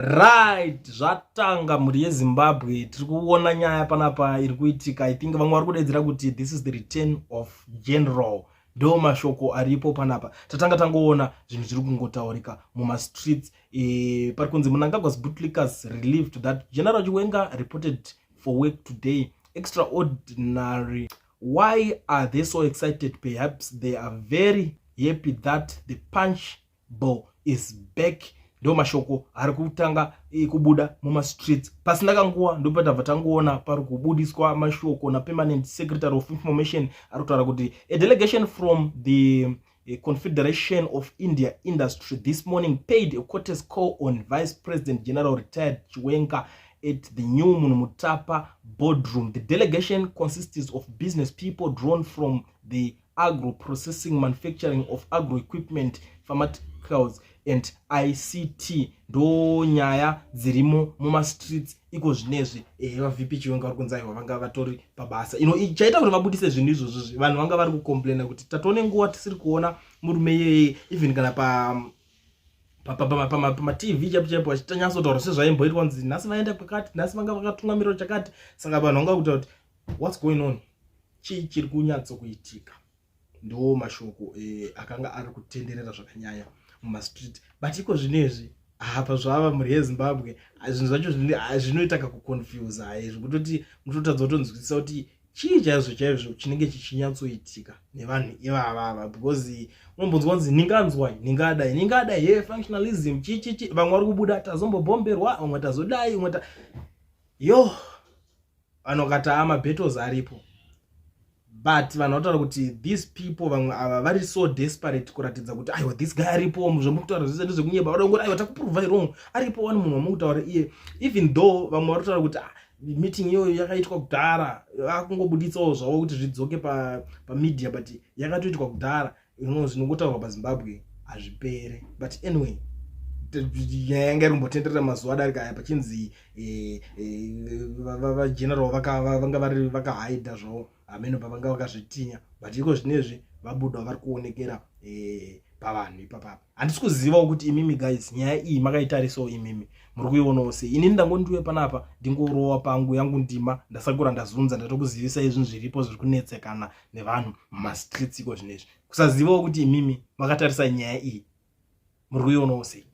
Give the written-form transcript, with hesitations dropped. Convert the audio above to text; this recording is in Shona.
Right, zvatanga mhuri yeZimbabwe. Tiri kuona nyaya panapa iri kuitika. I think vamwe vari kudaidzira kuti this is the return of General. Ndo mashoko aripo panapa. Tatanga tangoona zvinhu zviri kungotaurika mumastreets. Pari kunzi Mnangagwa's bootlickers relieved that General Chiwenga reported for work today. Extraordinary. Why are they so excited? Perhaps they are very happy that the punch bowl is back. Ndo mashoko ari kutanga kubuda mumastreets. Pasina kanguva ndopatabva tangoona pari kubudiswa mashoko napermanent secretary of information ari kutaura kuti a delegation from the Confederation of India Industry this morning paid a courtesy call on Vice President General retired Chiwenga at the new Munhumutapa boardroom. The delegation consists of business people drawn from the agro processing, manufacturing of agro equipment, pharmaceuticals and ICT. Ndo nyaya dzirimo mumastreets iko zvinezvi. VaVP Chiwenga vari kunzi aiwa, vanga vatori pabasa. Ino chaita kuti vabudise zvinhu izvozvo, vanhu vanga vari kucomplaina kuti tatone nguva tisiri kuona murume iyeye, even kana pa pamaTV chaipo chaipo vachitanyatsotaura sezvaimboitwa, kunzi nhasi vaenda kwakati, nhasi vanga vakatungamirira chakati. Saka vanhu vanga kuita kuti what's going on, chii chiri kunyatsokuitika? Ndo mashoko akanga ari kutenderera zvakanyanya mumastreet. But iko zvinezvi apa zvava, mhuri yeZimbabwe, zvinhu zvacho zvinoita kakuconfusa, zvekutoti mutotadza kutonzwisisa kuti chii chaizvo chaizvo chinenge chichinyatsoitika nevanhu ivavava, because unombonzwa kunzi ninganzwai, ningadai, ningadai, ye functionalism, chichichi. Vamwe vari kubuda tazombobhomberwa, vamwe tazodai, vamwe ta yo vanhu vakati amabattles aripo. But vanhu vataura kuti these people, vamwe ava vari so desperate kuratidza kuti aiwa, this guy aripo, zvemukutaura zvese ndezvekunyeba. Vada kungoti aiwa, takuprova wrong, aripo wani munhu wamukutaura iye, even though vamwe vari kutaura kuti ah, meeting iyoyo yakaitwa kudhara, vakungobuditsawo zvavo kuti zvidzoke pamedia pa, but yakatoitwa kudhara. Zvinongotaurwa paZimbabwe hazvipere. But anyway, nyaya yanga iri kumbotenderera mazuva adarika aya pachinzi vageneral vanga vari vakahaidha zvavo, hameno pavanga vakazvitinya. But iko zvinezvi vabuda, vari kuonekera pavanhu ipapapa. Handisi kuzivawo kuti imimi guys, nyaya iyi makaitarisawo imimi, muri kuionawo sei? Inini ndangondiuye panapa, ndingorowa pangu yangu ndima, ndasakura, ndazunza, ndatokuzivisai zvinhu zviripo zviri kunetsekana nevanhu mumastreets iko zvinezvi. Kusazivawo kuti imimi makatarisa nyaya iyi, muri kuionawo sei?